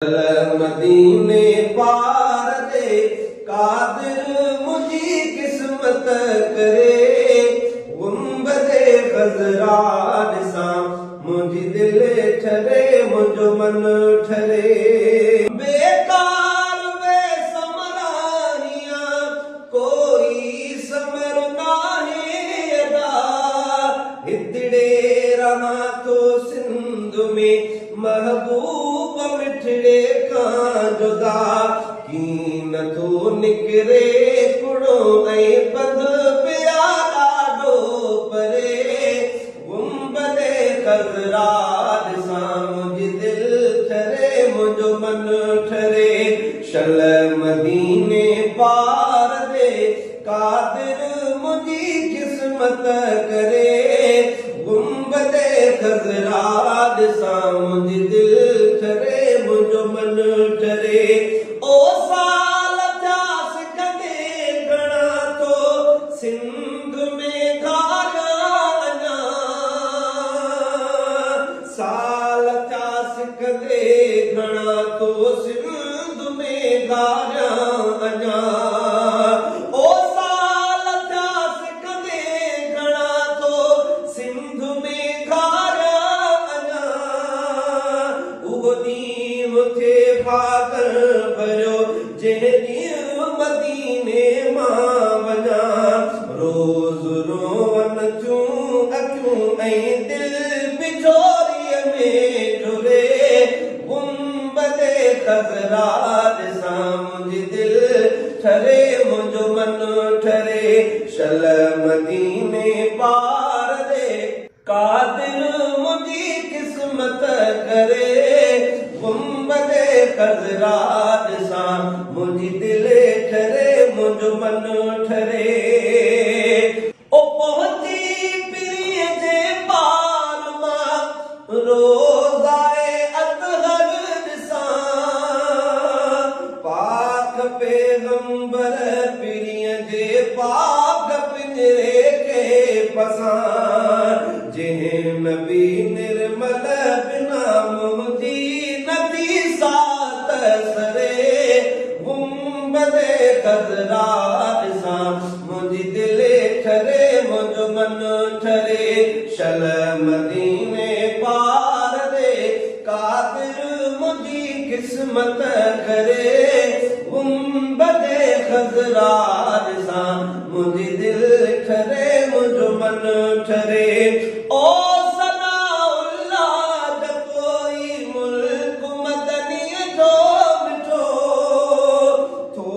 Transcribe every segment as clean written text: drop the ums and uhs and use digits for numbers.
مديني پار تي قادر منهنجي قسمت ڪري، گنبد خضرا ڏسان منهنجي دل ٺري منهنجو من ٺري. بيڪار بي ثمر آهيان ڪوئي ثمر ناهي ادا، هتڙي رهان ٿو سنڌ ۾ محبوب مٺڙي کان جدا، ڪين ٿو نڪري ڪڙو ۽ پنڌ پيا ڏاڍو پري، گنبد خضرا ڏسان منهنجي دل ٺري منهنجو من ٺري، شل مديني پار the قادر منهنجي قسمت ڪري، گنبد خضرا ڏسان منهنجي دل ٺري منهنجو من ٺري. او سال ٿيا سڪندي گهڻا ٿو سنڌ ۾ گهاريان اڃا، سال ٿيا سڪندي گهڻا ٿو سنڌ ۾ گهاريان اڃا، او سال ٿيا سڪندي گهڻا ٿو سنڌ ۾ گهاريان اڃا، اهو ڏينهن ٿئي ڀاڳن ڀريو جنهن ڏينهن مديني مان وڃان، روز روئن ٿيون اکيون ۽ دل به جهوريء ۾ جهري، گنبد خضرا ڏسان منهنجي دل ٺري منهنجو من ٺري، شل مديني پار the قادر منهنجي قسمت ڪري، گنبد خضرا ڏسان منهنجي دل ٺري منهنجو من ٺري. او پهچي پرينء جي پار مان روضائي اطهر ڏسان، پاڪ پيغمبر پرينء جي پاڪ پڃري کي پسان، جنهن نبي نرمل بنا منهنجي نه ٿي سات سري، گنبد خضرا ڏسان منهنجي دل ٺري منهنجو من ٺري، شل مديني پار the قادر منهنجي قسمت ڪري، گنبد خضرا ڏسان منهنجي دل ٺري منهنجو من ٺري. او ثناء الله جپو ئي ملڪ مدنيء جو مٺو، ٿو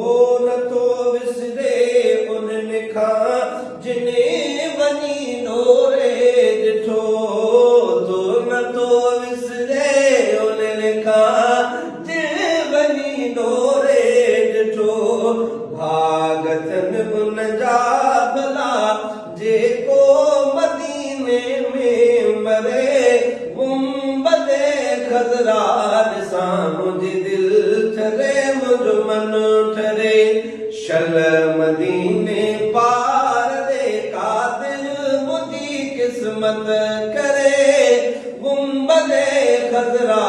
نه ٿو وسري انهن کان جن وڃي ڏوري ڏٺو، ٿو نه ٿو وسري انهن کان جن وڃي ڏوري ڏٺو، ڀاڳ ٿين ان جا ڀلا جيڪو مديني ۾ مري، گنبد خضرا ڏسان منهنجي دل ٺري منهنجو من ٺري، شل مديني پار the قادر منهنجي قسمت ڪري، گنبد خضرا